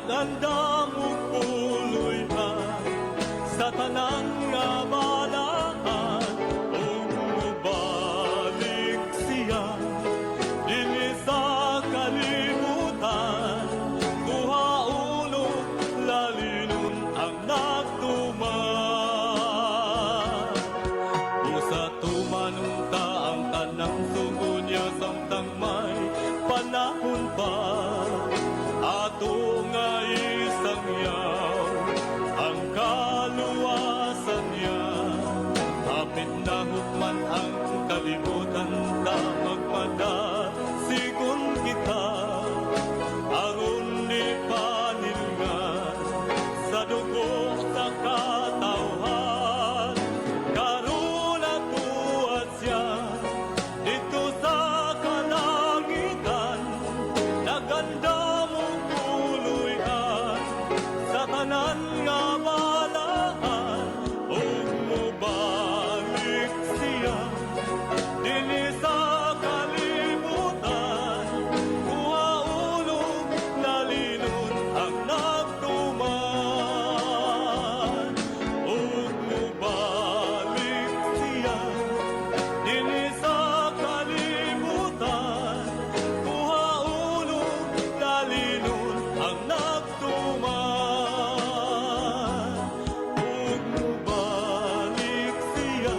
Nagandam og puloy-an sa tanan nga balaan ug mobalik siya dinhi sa kalibutan, kuhaon ug lalinon ang nagtuman. Busa tumanon ta ang tanang sugo niya samtang may panahon pa. Ato nga isangyaw ang kaluwasan niya. Hapit na hukman ang kalibutan, ta magmadasigon kita aron di panilngan sa dugo sa katawhan. Karon atuad siya didto sa kalangitan, nagandam og puloy-an sa tanan nga balaan ug mobalik siya dinhi sa kalibutan, kuhaon ug lalinon ang nagtuman ug mobalik siya dinhi sa kalibutan, kuhaon ug lalinon ang nagtuman ug mobalik siya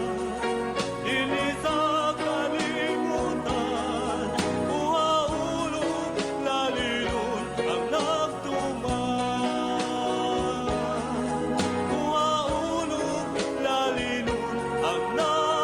dinhi sa kalibutan, kuhaon ug lalinon ang nagtuman, kuhaon ug lalinon ang nagtuman.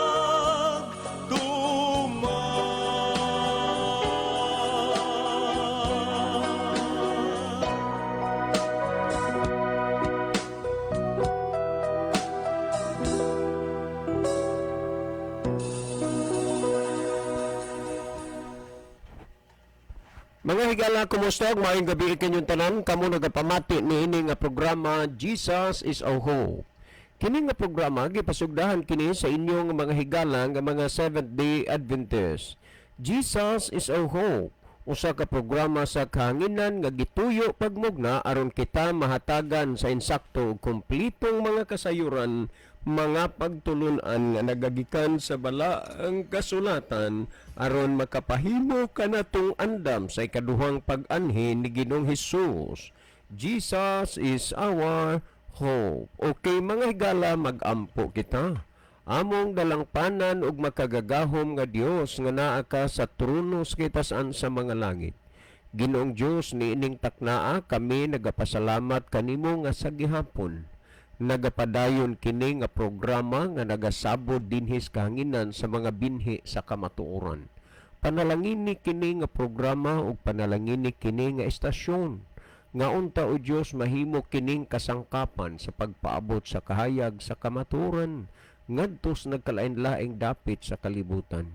Mga higala, kumusta? Maayong gabi kanyong tanan. Kamo nagapamati niini nga programa, Jesus is Our Hope. Kini nga programa gipasugdahan kini sa inyong mga higala nga mga Seventh-day Adventist. Jesus is Our Hope. Usa ka programa sa kahanginan nga gituyo pagmugna aron kita mahatagan sa insakto ug kompletong mga kasayuran, mga pagtulunan nga nagagikan sa balaang kasulatan aron makapahimo kanatong andam sa ikaduhang pag-anhi ni Ginoong Hesus. Jesus is our hope. Okay, mga higala, magampo kita. Among dalangpanan ug makagagahom nga Dios nga naa ka sa trono sa kitasan sa mga langit. Ginoong Dios, niining taknaa kami nagapasalamat kanimo nga sa gihapon nagapadayon kini nga programa nga nagasabod dinhi sa kahanginan sa mga binhi sa kamatuoran. Panalangini kini nga programa ug panalangini kini nga estasyon nga unta, o Dios, mahimo kining kasangkapan sa pagpaabot sa kahayag sa kamatuoran ngadto sa nagkalain-laing dapit sa kalibutan.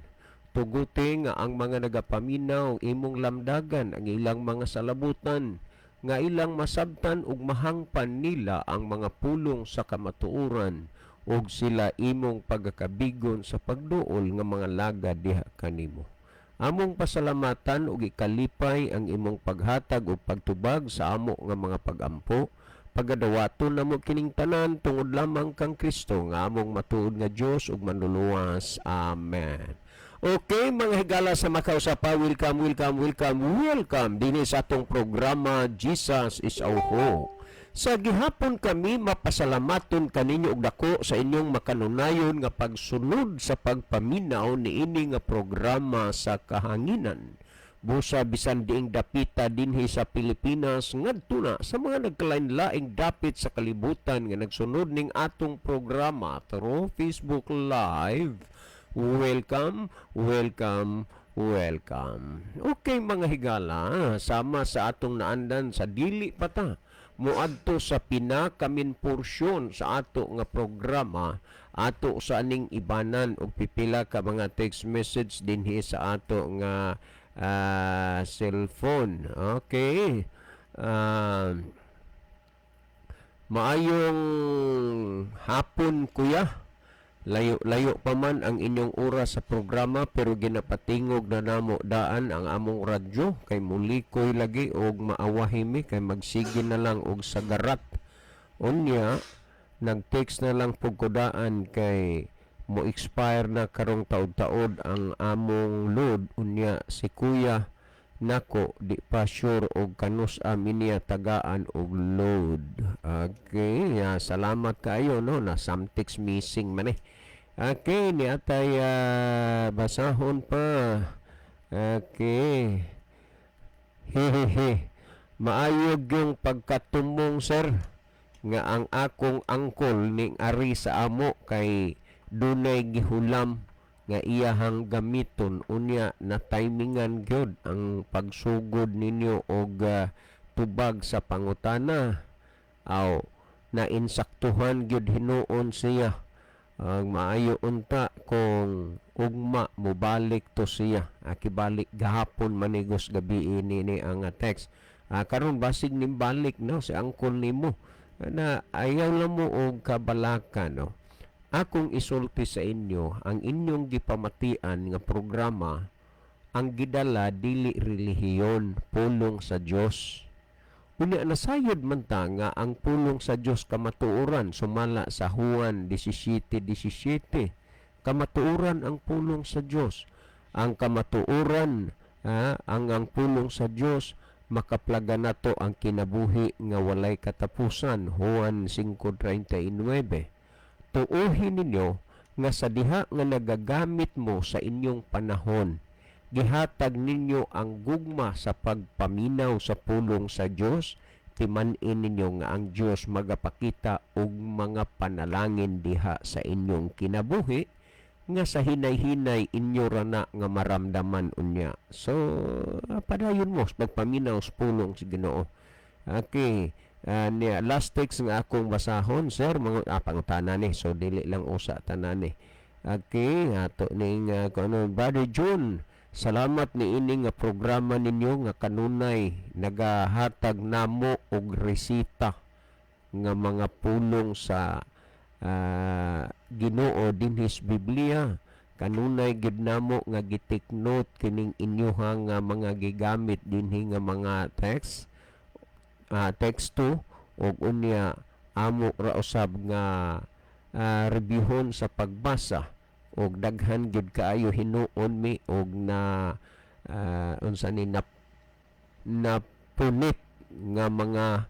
Tuguti nga ang mga nagapaminaw imong lamdagan ang ilang mga salabutan nga ilang masabtan ug mahangpan nila ang mga pulong sa kamatuoran ug sila imong pagakabigon sa pagduol nga mga lagad diha kanimo. Among pasalamatan ug ikalipay ang imong paghatag ug pagtubag sa amo nga mga pagampo. Pagadawaton namo kining tanan tungod lamang kang Kristo nga among matuod nga Dios ug manluluwas. Amen. Okay, mga higala sa makausapa, welcome, welcome, welcome, welcome dinhi sa atong programa, Jesus is Our Hope. Sa gihapon kami mapasalamaton kaninyo og dako sa inyong makanunayon nga pagsunod sa pagpaminaw niini nga programa sa kahanginan. Busa bisan diing dapita dinhi sa Pilipinas ngadto na sa mga nagkalain-laing dapit sa kalibutan nga nagsunod ning atong programa through Facebook Live. Welcome, welcome, welcome. Okay, mga higala, sama sa atong naandan sa dili pa ta moadto sa pinakamin porsyon sa ato nga programa, ato sa aning ibanan og pipila ka mga text message dinhi sa ato nga cellphone. Okay. Maayong hapon, kuya. Layo-layo pa man ang inyong oras sa programa, pero ginapatingog na namo daan ang among radyo kay mulikoy lagi og maawahi mi kay magsige na lang og sagarat. Unya nag-text na lang pug ko daan kay mo expire na karong taod-taod ang among load. Unya si kuya nako di pa sure og kanus-a mi niya tagaan og load. Okay, ya, salamat kaayo, no, na something's missing man eh. Okay, ni atay basahon pa. Okay. Hehehe. Maayo gyung pagkatumong, sir, nga ang akong angkol ning ari sa amo kay dunay gihulam nga iyahang gamiton. Unya na timingan gyud ang pagsugod ninyo og tubag sa pangutana. Aw, nainsaktuhan gyud hinuon siya. Ang maayo unta kung ugma mobalik to siya. Akibalik gahapon manigos gabi ini ni ang text. Karon basig nimbalik, no, si angkol nimo na. Ayaw lang mo og kabalaka, no. Akong isulti sa inyo, ang inyong gipamatian nga programa, ang gidala dili relihiyon, pulong sa Dios. Unya nasayod man ta nga ang pulong sa Dios kamatuoran, sumala sa Juan 17:17. Kamatuoran ang pulong sa Dios. Ang kamatuoran, ang pulong sa Dios makaplaga nato ang kinabuhi nga walay katapusan, Juan 5:39. Tuohin ninyo nga sa diha nga nagagamit mo sa inyong panahon, gihatag ninyo ang gugma sa pagpaminaw sa pulong sa Dios, timan-in ninyo nga ang Dios magapakita og mga panalangin diha sa inyong kinabuhi nga sa hinay-hinay inyo ra na nga maramdaman unya. So, padayon mo sa pagpaminaw sa pulong sa Ginoo. Okay. Niya, last text nga akong basahon, sir, mga pangutana ni. So dili lang usa tanan ni. Okay, ato ning kung ano, Brother June, salamat ni ini nga programa ninyo nga kanunay nagahatag namo og resita nga mga pulong sa Ginoo dinhis Biblia. Kanunay gid namo nga gi-take note kining inyohang nga mga gigamit dinhi nga mga text, teksto, ug unya amo ra usab nga reviewhon sa pagbasa og daghan gyud kaayo hinuon mi og na unsa ni na napunit nga mga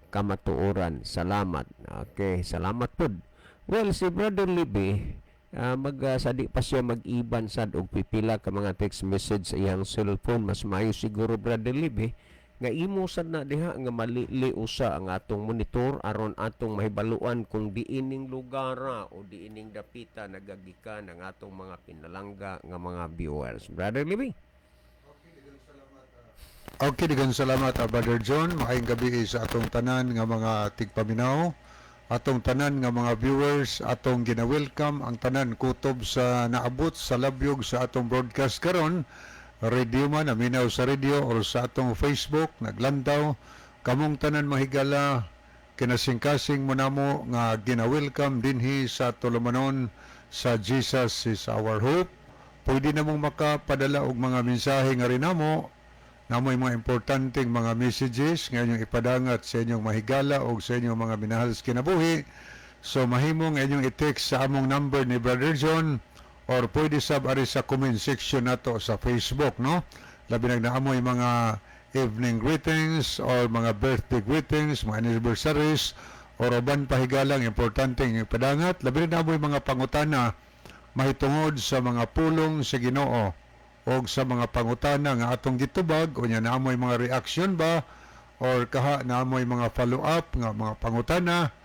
kamatuoran. Salamat. Okay, salamat pod. Well, si Brother Libby, mag sadi pa siya mag-iban sad og pipila ka mga text message sa iyang cellphone. Mas maayo siguro, Brother Libby, nga imo sad na diha nga malili usa ang atong monitor aron atong mahibaluan kung diining lugar o diining dapita nagagikan ang atong mga pinalangga nga mga viewers. Brother Libby. Okay, daghang salamat, Brother John. Maayong gabi sa atong tanan nga mga tigpaminaw, atong tanan nga mga viewers, atong gina-welcome ang tanan kutob sa naabot sa labyog sa atong broadcast karon. Radio man, naminaw sa radio or sa atong Facebook, naglantaw. Kamong tanan, mahigala, kinasing-kasing mo namo nga gina-welcome dinhi sa tulumanon sa Jesus is Our Hope. Pwede na mong makapadala og mga mensahe nga rin namo namoy mga importanteng mga messages nga inyong ipadangat sa inyong mahigala o sa inyong mga minahal sa kinabuhi. So mahimong inyong i-text sa among number ni Brother John or pwede sab ari sa comment section nato sa Facebook, no? Labi nag naamoy mga evening greetings or mga birthday greetings, mga anniversaries or uban pahigalang importanteng ipadangat. Labi na naamoy mga pangutana mahitungod sa mga pulong sa Ginoo og sa mga pangutana nga atong gitubag. Unya naamoy mga reaction ba or kaha naamoy mga follow up nga mga pangutana,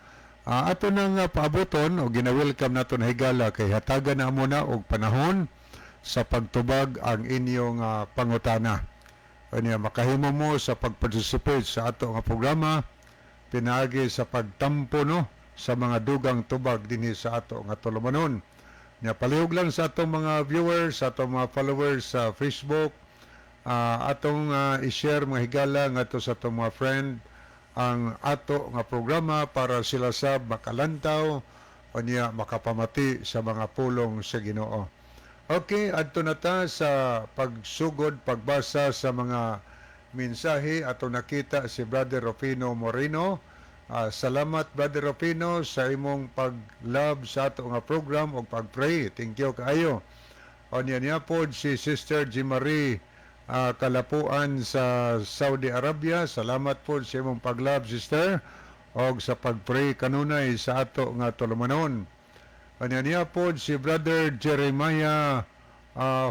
ato nang paaboton o gina-welcome nato na higala kay hatagan na mo na og panahon sa pagtubag ang inyong pangutana. Unya makahimo mo sa pag-participate sa ato nga programa pinaagi sa pagtampo, no, sa mga dugang tubag dinhi sa ato nga tulumanon. Nya palihog lang sa atong mga viewers, sa atong mga followers sa Facebook, atong i-share, mga higala, ngadto sa atong mga friend ang ato nga programa para sila sab makalantaw. Unya makapamati sa mga pulong sa Ginoo. Okay, adto na ta sa pagsugod, pagbasa sa mga mensahe. Ato nakita si Brother Rufino Moreno. Salamat, Brother Rufino, sa imong pag-love sa ato nga program ug pag-pray. Thank you kaayo. Unya niya pod si Sister Jimarie Kalapuan sa Saudi Arabia. Salamat po sa imong pag-love, sister, og sa pag-pray kanunay sa ato nga tulumanon. Unya niya pod si Brother Jeremiah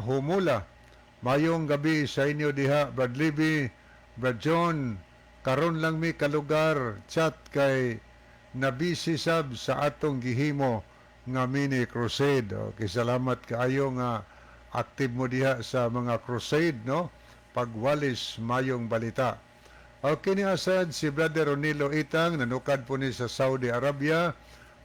Humula. Mayong gabi sa inyo diha, Brad Libby, Brad John. Karon lang mi kalugar chat kay nabisi sab sa atong gihimo nga mini crusade. Okay, salamat kaayo nga active mo diha sa mga crusade, no? Pagwalis mayong balita. Okay, ni asad si Brother Ronilo Itang, nanukad po ni sa Saudi Arabia.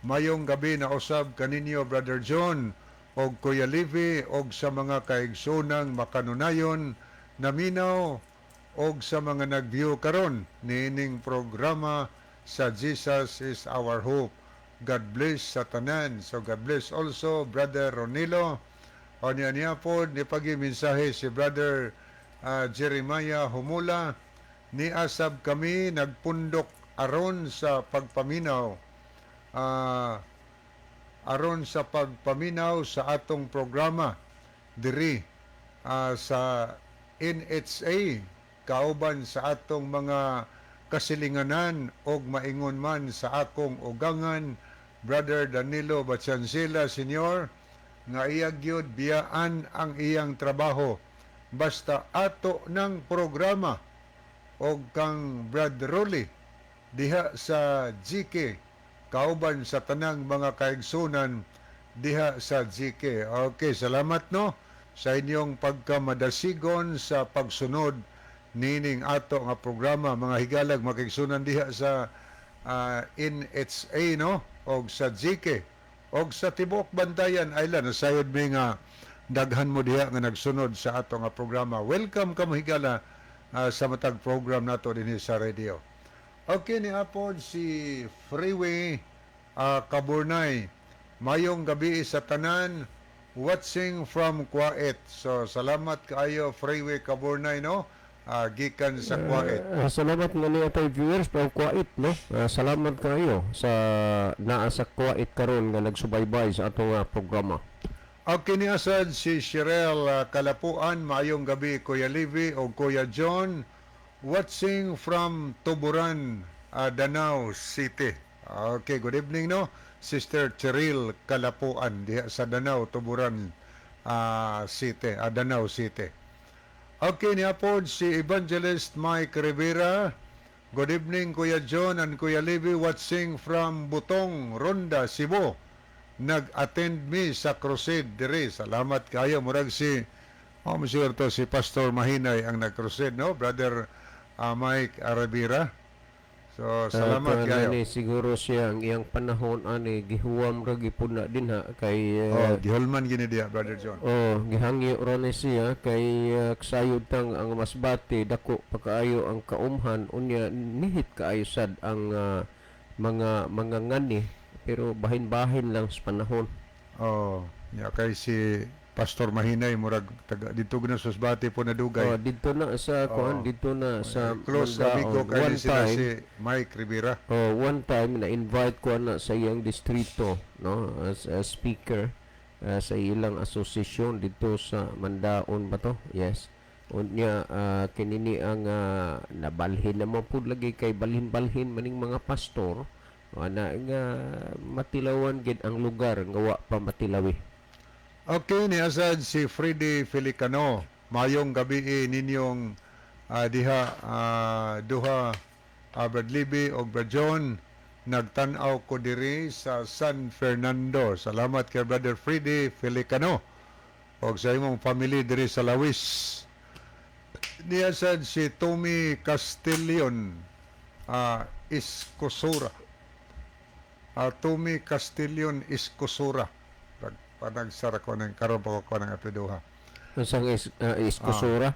Mayong gabi na usab kaninyo, Brother John og Kuya Levi, og sa mga kaigsoonang makanunayon naminaw og sa mga nag-view karon niining programa sa Jesus is Our Hope. God bless sa tanan. So God bless also, Brother Ronilo. O niya niya po, ni pagi mensahe si Brother Jeremiah Humula, ni asab kami nagpundok aron sa pagpaminaw. Aron sa pagpaminaw sa atong programa diri sa NHA kauban sa atong mga kasilinganan og maingon man sa akong ugangan, Brother Danilo Bachancela Senior, nga iya gyud biyaan ang iyang trabaho basta ato ng programa, og kang Brad Rolly diha sa GK kauban sa tanang mga kaigsunan diha sa GK. Okay, salamat, no, sa inyong pagkamadasigon sa pagsunod nining ato nga programa, mga higalag makigsunan diha sa NHA, no, og sa GK og sa tibuok Bantayan Island. Nasayod mi nga daghan mo diha nga nagsunod sa ato nga programa. Welcome kamo, higala, sa matag program nato dinhi sa radio. Okay, ni apod si Freeway Kaburnay. Mayong gabi sa tanan, watching from Kuwait. So salamat kaayo, Freeway Kaburnay, no? Gikan sa Kuwait. Salamat nga niya tayo viewers from Kuwait, no? Salamat kayo sa naa sa Kuwait karon nga nagsubaybay sa atong programa. Okay, ni asad si Shirel Kalapuan, maayong gabi, Kuya Levi o Kuya John, watching from Tuburan, Danao City. Okay, good evening, no, Sister Cheryl Kalapuan diha sa Danao, Tuburan City, Danao City. Okay, ni apod si Evangelist Mike Rivera. Good evening, Kuya John and Kuya Levi, watching from Butong, Ronda, Cebu. Nag-attend mi sa crusade dire. Salamat kayo. Murag si, oh, siguro to si Pastor Mahinay ang nag-crusade, no? Brother Mike Rivera. So, salamat kayo. Ani, siguro siya ang iyang panahon ani gihuwam ra gipud na dinha kay Oh, gihulman gini diha, Brother John. Oh, gihangyo ra ni siya kay ksayod tang ang Masbate dako pa kaayo ang kaumhan, unya nihit kaayo sad ang mga ngani, pero bahin-bahin lang sa panahon. Oh, ya kay si Pastor Mahinay murag taga dito na sa Masbate po na dugay. Oh, dito na sa kuan, dito na sa Close Mandaon. amigo kay One sila time, si Mike Rivera. Oh, one time na invite ko na sa iyang distrito, no, as a speaker sa ilang asosasyon dito sa Mandaon ba to? Yes. Unya kinini ang nabalhin naman pud lagi kay balhin-balhin maning mga pastor ana nga matilawan gid ang lugar nga wa pa matilawi. Okay, ni asad si Freddy Felicano. Mayong gabi ninyong diha duha, Brad Libby o Brad John. Nagtan-aw ko diri sa San Fernando. Salamat kay Brother Freddy Felicano og sa imong family diri sa Lawis. Niya sad si Tommy Castillon Iscosura. Tommy Castillon Iscosura. Panagsara ko ng karon pa ko ng apelyido. Unsang iskusura?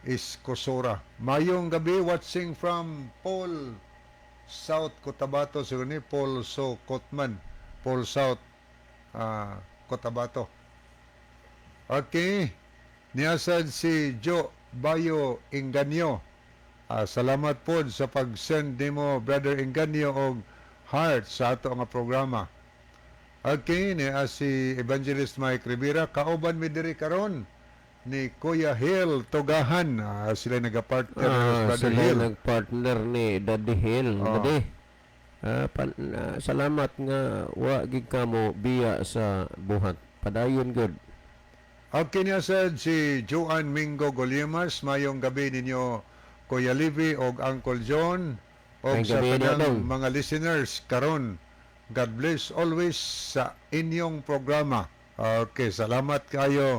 Iscosura. Mayong gabi, watching from Paul, South Cotabato, siguro ni Paul So Cotman. Paul South, Cotabato. Okay. Niya sad si Joe Bayo Inganyo. Salamat po sa pag-send nimo, Brother Inganyo, og heart sa ato nga programa. Okay, niya si Evangelist Mike Rivera, kauban mi diri karon ni Kuya Hill Tugahan. Sila nagapartner, Brother Sila Hill. Nagpartner ni Daddy Hill. Daddy, salamat nga wa gid kamo biya sa buhat. Padayon gud. Okay, niya sad si Joan Mingo Goliemas, mayong gabi ninyo, Kuya Livy og Uncle John og Mayong sa gabi tanang niyo, Dong. Mga listeners karon. God bless always sa inyong programa. Okay, salamat kayo,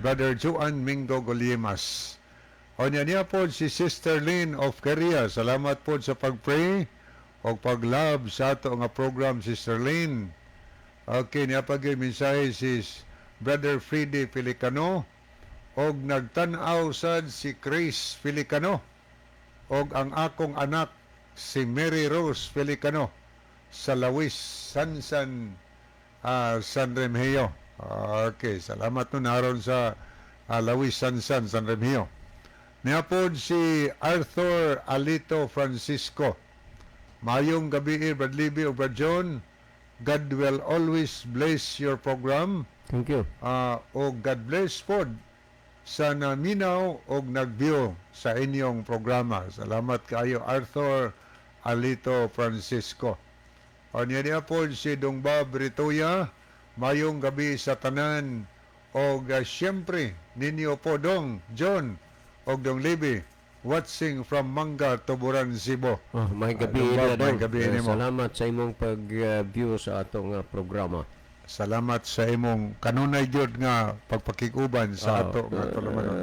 Brother Joan Mingo Goliemas. O niya niya po si Sister Lynn of Korea. Salamat po sa pag-pray o pag-love sa ato nga program, Sister Lynn. Okay, niya pag mensahe si Brother Freddie Pelicano og nagtan-aw sad si Chris Pelicano og ang akong anak si Mary Rose Pelicano sa Lawis, Sansan, San Remigio. Okay, salamat no naron sa Lawis, Sansan, San Remigio. Niya pod si Arthur Alito Francisco. Mayong gabi, Brad Libby o Brad John. God will always bless your program. Thank you. O God bless pod sa naminaw og nag-view sa inyong programa. Salamat kayo, Arthur Alito Francisco. O niya niya po si Dong Bob Ritoya, mayong gabi sa tanan og siyempre ninyo po, Dong John og Dong Libby, watching from Manga, Tuburan, Cebu. Oh, may gabi Dong Bob, na may dong. gabi nimo. Salamat sa imong pag-view sa atong programa. Salamat sa imong kanunay gyud nga pagpakig-uban sa ato nga tulumanon.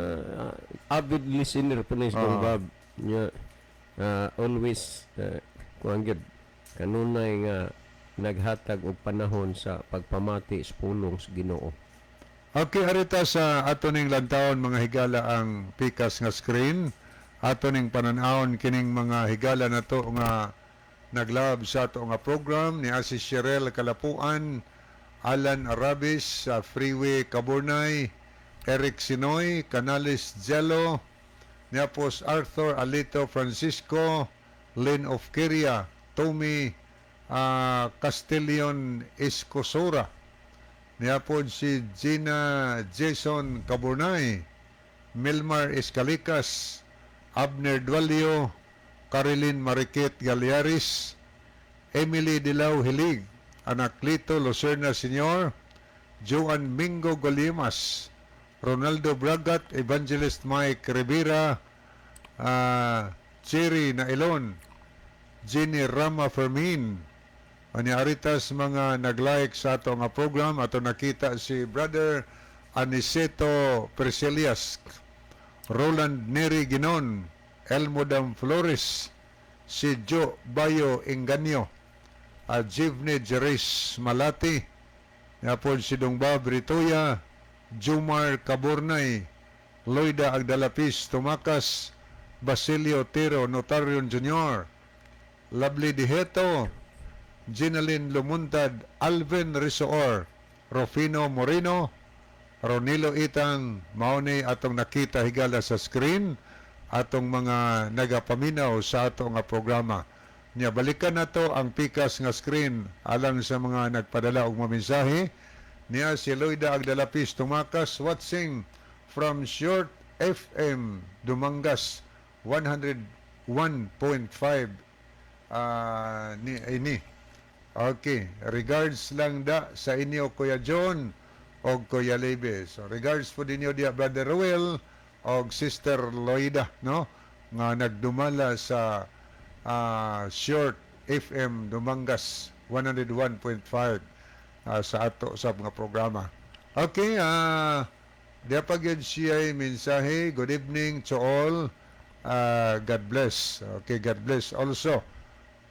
Avid listener po ni Dong Bob. Nya, always kuan gyud kanunay nga naghatag og panahon sa pagpamati sa pulong sa Ginoo. Okay, arita sa ato ning lantawon, mga higala, ang pikas nga screen. Ato ning panan-awon kining mga higala nato nga naglab sa ato nga program ni si Cheryl Kalapuan, Alan Arabis sa Freeway Kaburnay, Eric Sinoy, Canales Jello, Niapos Arthur Alito Francisco, Lynn of Kiria, Tommy Castillon Escosura, Niapod si Gina Jason Caburnay, Milmar Escalicas, Abner Dualio, Carilyn Mariquet Galiaris, Emily Dilaw Hilig, Anaclito Lucerna Sr., Joan Mingo Golimas, Ronaldo Bragat, Evangelist Mike Rivera, Cherry Nailon, Jenny Rama Fermin. Ani aritas mga nag-like sa ato nga program, ato nakita si Brother Aniceto Preselias, Roland Neri Ginon, Elmodam Flores, si Joe Bayo Inganyo, at Jivne Jerez Malati, Yapon si Dong Bob Ritoya, Jumar Caburnay, Loida Agdalapis Tumakas, Basilio Tiro Notarion Jr., Lovely Diheto, Ginalyn Lumuntad, Alvin Risoor, Rufino Moreno, Ronilo Itang, mauni atong nakita, higala, sa screen, atong mga nagapaminaw sa ato nga programa. Nya balikan nato ang pikas nga screen alang sa mga nagpadala og mga mensahe. Niya si Loida Agdalapis Tumakas, watching from Short FM Dumangas 101.5 ni ini. Okay, regards lang da sa inyo, Kuya John og Kuya Lebe. So regards po ninyo diya, Brother Ruel og Sister Loida, no, nga nagdumala sa Short FM Dumangas 101.5 sa ato sa mga programa. Okay, diya pa gyud siya mensahe. Good evening to all. God bless. Okay, God bless also.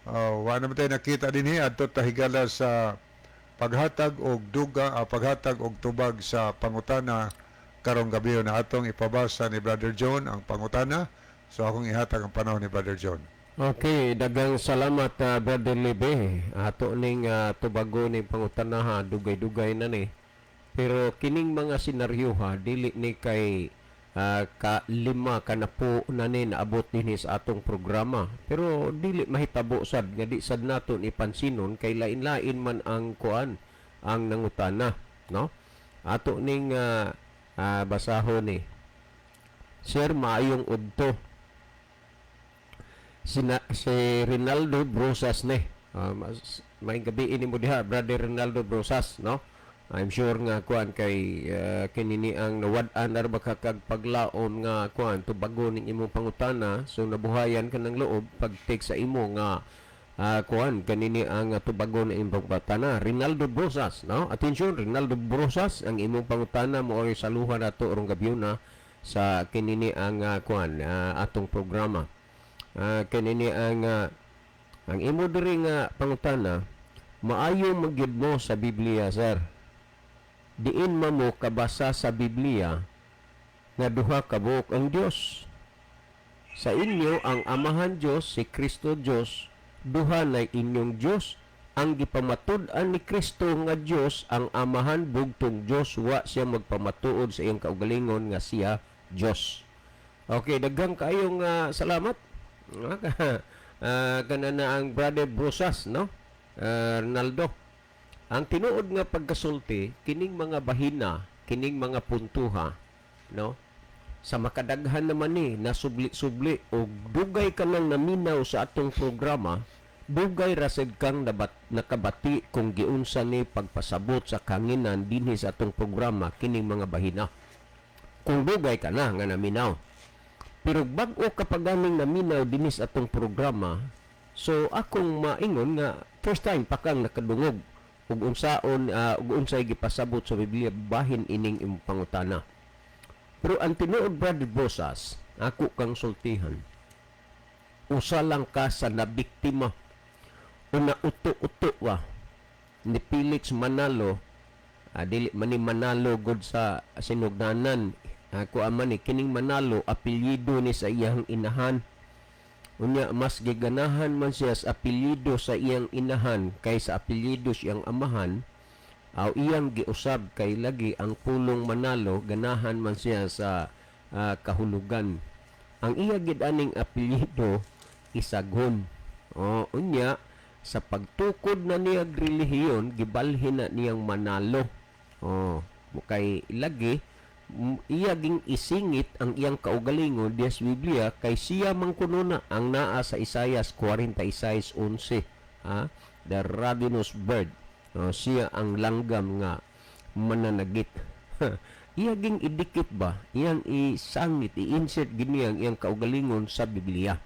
Wa naman tayo nakita din adto ta, higala, sa paghatag og duga, paghatag og tubag sa pangutana karong gabi na atong ipabasa ni Brother John ang pangutana. So akong ihatag ang panahon ni Brother John. Okay, daghang salamat, Brother Libe. Ato ning tubago ning pangutana, dugay-dugay na ni. Pero kining mga senaryo ha, dili ni kay ka lima ka napo na ni naabot dinhi sa atong programa. Pero dili mahitabo sad nga di sad nato ni pansinon kay lain-lain man ang kuan, ang nangutana, no? Ato ning basahon ni. Sir, maayong udto. Si Rinaldo Brosas ne. May gabi ini mo diha, Brother Rinaldo Brosas, no? I'm sure nga kuan kay kinini ang nawad-an na ba ka kag paglaom nga kuan tubago ning imong pangutana, so nabuhayan ka ng loob pag-take sa imo nga kuan kanini ang tubago na imong pangutana. Rinaldo Brosas, no? Attention, Rinaldo Brosas, ang imong pangutana mo ay saluhan nato orong gabi na sa kinini ang kuan atong programa. Kanini ang imo diri nga pangutana, maayo magyud mo sa Biblia, sir. Diin man mo kabasa sa Biblia nga duha ka buok ang Dios? Sa inyo ang Amahan Dios, si Kristo Dios, duha na inyong Dios. Ang gipamatud-an ni Kristo nga Dios ang Amahan, bugtong Dios, wa siya magpamatuod sa iyang kaugalingon nga siya Dios. Okay, daghang kaayong salamat. Kana na ang Brother Brosas, no? Ronaldo. Ang tinuod nga pagkasulti, kining mga bahina, kining mga puntuha, no? Sa makadaghan naman ni nasubli-subli o dugay ka nang naminaw sa atong programa, dugay ra sad kang nakabati kung giunsa ni pagpasabot sa kanginan dinhi sa atong programa kining mga bahina. Kung dugay ka na nga naminaw. Pero bag-o ka pa ganing naminaw dinhi sa atong programa, so akong maingon nga first time pa kang nakadungog ug unsaon ug unsay gipasabot sa Biblia bahin ining imong pangutana. Pero ang tinuod, Brother Bosas, ako kang sultihan. Usa lang ka sa nabiktima o nauto-uto wa ni Felix Manalo, dili man ni Manalo god sa sinugdanan. Ako ama ni kining Manalo, apelyido ni sa iyang inahan. Unya mas giganahan man siya sa apelyido sa iyang inahan kaysa apelyido siyang amahan, aw iyang giusab kay lagi ang pulong Manalo ganahan man siya sa kahulugan. Ang iya gid aning apelyido Isagon. O unya sa pagtukod na niya relihiyon, gibalhin na niyang Manalo. O kay lagi iya ging isingit ang iyang kaugalingon diya sa Biblia kay siya man kuno na ang naa sa Isaias 46:11, ha, the ravenous bird. O, siya ang langgam nga mananagit. Iya ging idikit ba, iyang isangit, i-insert gini ang iyang kaugalingon sa Biblia.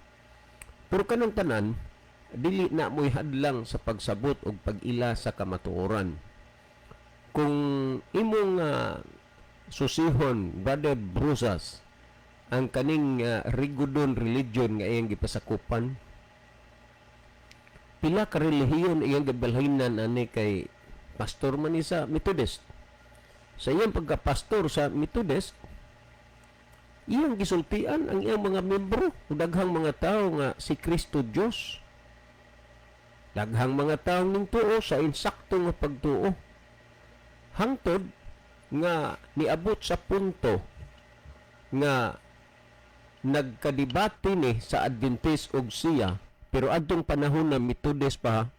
Pero kanang tanan dili na mo'y hadlang sa pagsabot og pag-ila sa kamatuoran. Kung imong susihon, Brother Brusas, ang kaning Rigodon religion nga iyang gipasakupan, pila ka relihiyon iyang gibalhinan ani kay pastor man ni sa Methodist. Sa iyang pagkapastor sa Methodist, iyang gisultian ang iyang mga membro ug daghang mga tawo nga si Kristo Dios. Daghang mga tawo ning tuo sa insakto nga pagtuo. Hangtod nga niabot sa punto nga nagkadebate ni sa Adventist og siya, pero adtong panahon na Methodist pa,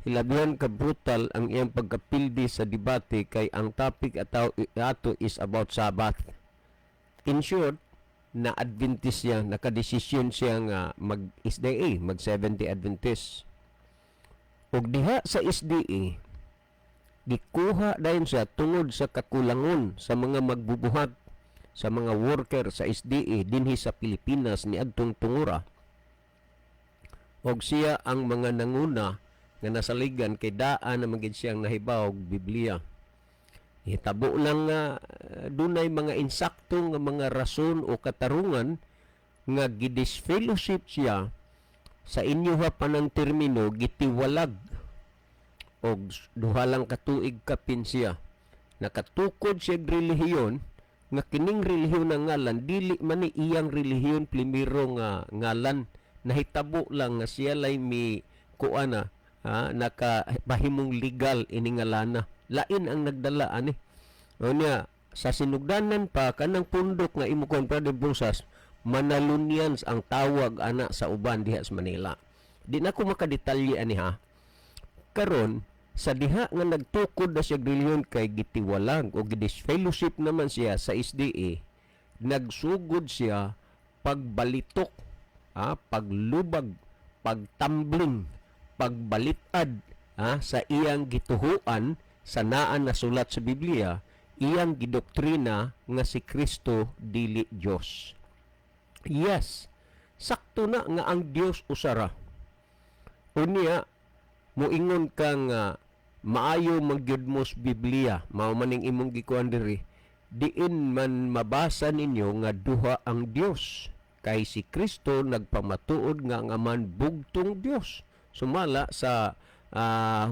hilabihan ka brutal ang iyang pagkapildi sa debate kay ang topic ato is about Sabbath. In short, na Adventist siya, nakadesisyon siya nga mag SDA, mag Seventh-day Adventist. Ug diha sa SDA, gikuha dayon siya tungod sa kakulangon sa mga magbubuhat, sa mga worker sa SDA dinhi sa Pilipinas niadtong tungura. Og siya ang mga nanguna nga nasaligan kay daan na magid siyang nahibaw og Biblia. Hitabo lang nga dunay mga insakto nga mga rason o katarungan nga gidisfellowship siya, sa inyo ha panang termino gitiwalag, og duha lang ka tuig kapin siya. Nakatukod siya og relihiyon nga kining relihiyon nga ngalan dili man ni iyang relihiyon primero nga ngalan. Nahitabo lang nga siya lay mi kuana ha, naka bahimong legal ini nga lana. Lain ang nagdala ani. Unya sa sinugdanan pa, kanang pundok nga imo kuan, Brother Brosas, Manalunians ang tawag ana sa uban diha sa Manila. Di na ko makadetalye ani ha. Karon sa diha nga nagtukod na siya relihiyon kay gitiwalag o gidisfellowship naman siya sa SDA, nagsugod siya pagbalitok, paglubag, pagtambling, pagbalitad sa iyang gituhuan sa naan na sulat sa Biblia, iyang gidoktrina nga si Kristo dili Dios. Yes, sakto na nga ang Dios usara. Unya moingon ka nga maayo magyud mo sa Biblia, mao maning imong gikuan diri, diin man mabasa ninyo nga duha ang Dios? Kay si Kristo nagpamatuod nga ang Aman bugtong Dios sumala sa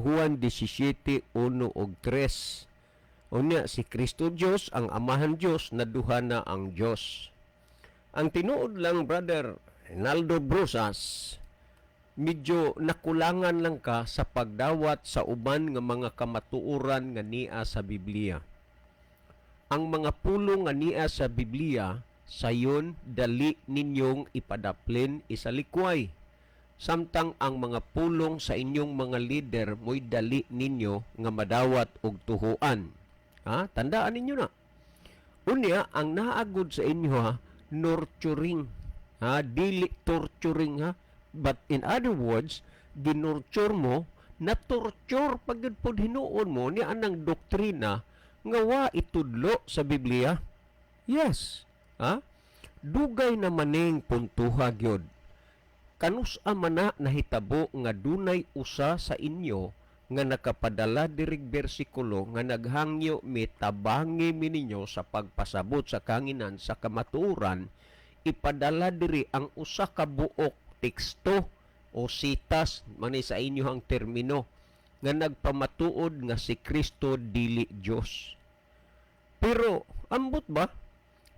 Juan 17:1 ug 3. Unya si Kristo Dios, ang Amahan Dios, na duha na ang Dios. Ang tinuod lang, Brother Ronaldo Brosas, medyo nakulangan lang ka sa pagdawat sa uban nga mga kamatuoran nga nia sa Biblia. Ang mga pulong nga nia sa Biblia, sayon dali ninyong ipadaplin, isalikway. Samtang ang mga pulong sa inyong mga leader mo'y dali ninyo nga madawat og tuhuan. Ha? Tandaan ninyo na. Unya, ang naagod sa inyo ha, nurturing. Ha? Dili torturing ha. But in other words, ginurture mo, na torture pag yun pod hinuon mo ni anang doktrina nga wa itudlo sa Biblia. Yes. Ha? Dugay na maning puntuha gyud. Kanus-a man na nahitabo nga dunay usa sa inyo nga nakapadala dirig bersikulo nga naghangyo mi tabangi mi ninyo sa pagpasabot sa kanginan sa kamatuoran, ipadala diri ang usa ka buok teksto o sitas man ni sa inyo ang termino nga nagpamatuod nga si Kristo dili Dios? Pero ambot ba,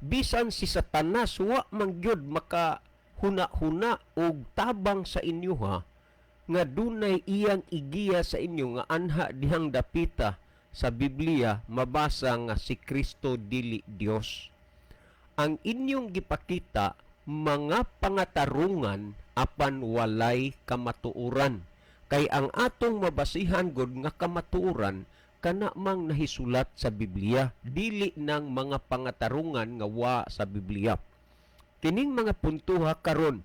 bisan si Satanas wa man gyud maka huna-huna og tabang sa inyo ha, nga dunay iyang igiya sa inyo nga anha dihang dapita sa Biblia mabasa nga si Kristo dili Dios. Ang inyong gipakita mga pangatarungan apan walay kamatuoran, kay ang atong mabasihan gud nga kamatuoran kana mang nahisulat sa Biblia, dili nang mga pangatarungan nga wa sa Biblia. Kining mga puntuha karon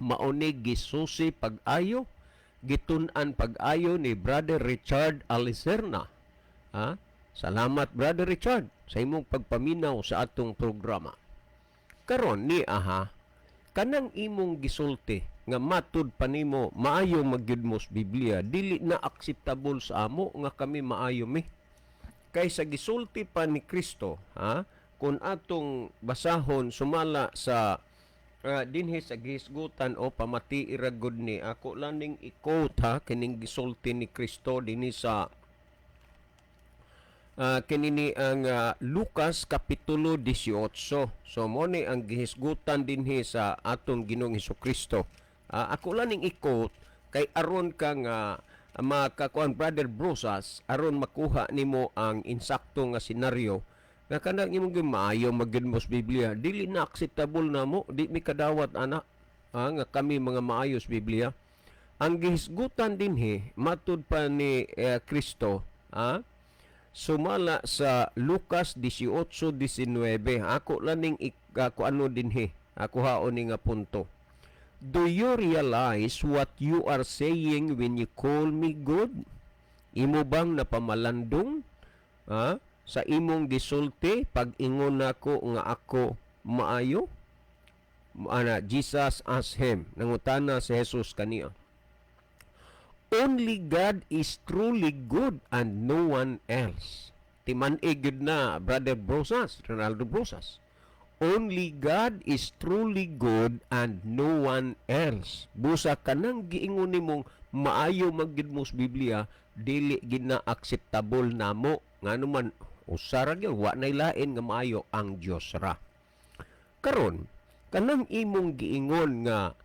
mauni gisusi pag-ayo, gitun-an pag-ayo ni Brother Richard Alicerna. Ha? Salamat, Brother Richard, sa imong pagpaminaw sa atong programa. Karon ni aha, kanang imong gisulti nga matud pa nimo maayo magyud mo sa Biblia, dili na acceptable sa amo nga kami maayo mi. Kay sa gisulti pa ni Kristo, ha, kung atong basahon sumala sa dinhi sa gihisgutan o pamati iragod ni ako laning i-quote ha, kining gisulti ni Kristo dinhi sa kini ni ang Lucas kapitulo 18. So mo ni ang gihisgutan dinhi sa atong Ginoong Hesus. Ako lang ning i-quote kay aron ka nga makakuan, Brother Brosas, aron makuha nimo ang insakto nga senaryo nga kanang imong maayo magyud mo sa Biblia, dili na acceptable namo, di mi kadawat ana nga kami mga maayo sa Biblia. Ang gihisgutan dinhi matud pa ni Kristo sumala sa Lucas 18:19. Ako lang ning ako ano dinhi, ako haon ni nga punto. "Do you realize what you are saying when you call me good? Imo bang napamalandong sa imong gisulti pag ingon nako nga ako maayo?" Ana, Jesus asked him. Nangutana si Jesus kaniya. "Only God is truly good and no one else." Timan-i gyud na, Brother Brosas, Ronaldo Brosas. Only God is truly good and no one else. Busa kanang giingon nimong maayo magyud mo sa Biblia, dili gid na acceptable namo. Ngano man usa ra gyud, wa nay lain nga maayo, ang Dios ra. Karon, kanang imong giingon nga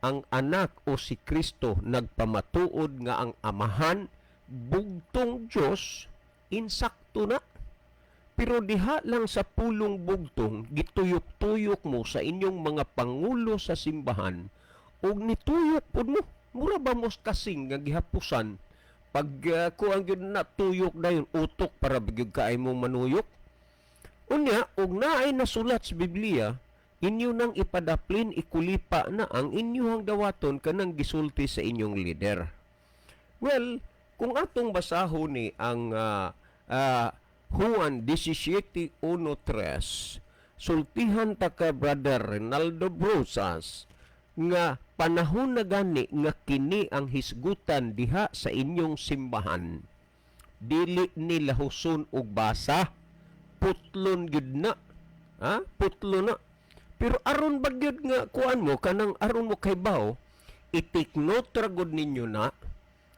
Ang anak o si Kristo nagpamatuod nga ang Amahan bugtong Dios, insakto na. Pero diha lang sa pulong bugtong, gituyok-tuyok mo sa inyong mga pangulo sa simbahan ug nituyok pud mo. Mura ba mos kasing nga gihapusan pag kuang gyud na tuyok dayon utok para gyud kaay mo manuyok. Unya og naay nasulat sa Biblia, inyo nang ipadaplin, ikulipa na ang inyong dawaton kanang gisulti sa inyong leader. Well, kung atong basahon ni ang Juan 17:1-3, sultihan ta ka, Brother Ronaldo Brosas, nga panahon na gani nga kini ang hisgutan diha sa inyong simbahan. Dili nila huson og basa, putlon gyud na. Ha? Putlo na. Pero aron ba gyud nga kuan mo kanang aron mo kay baw, i-take note ra gud ninyo na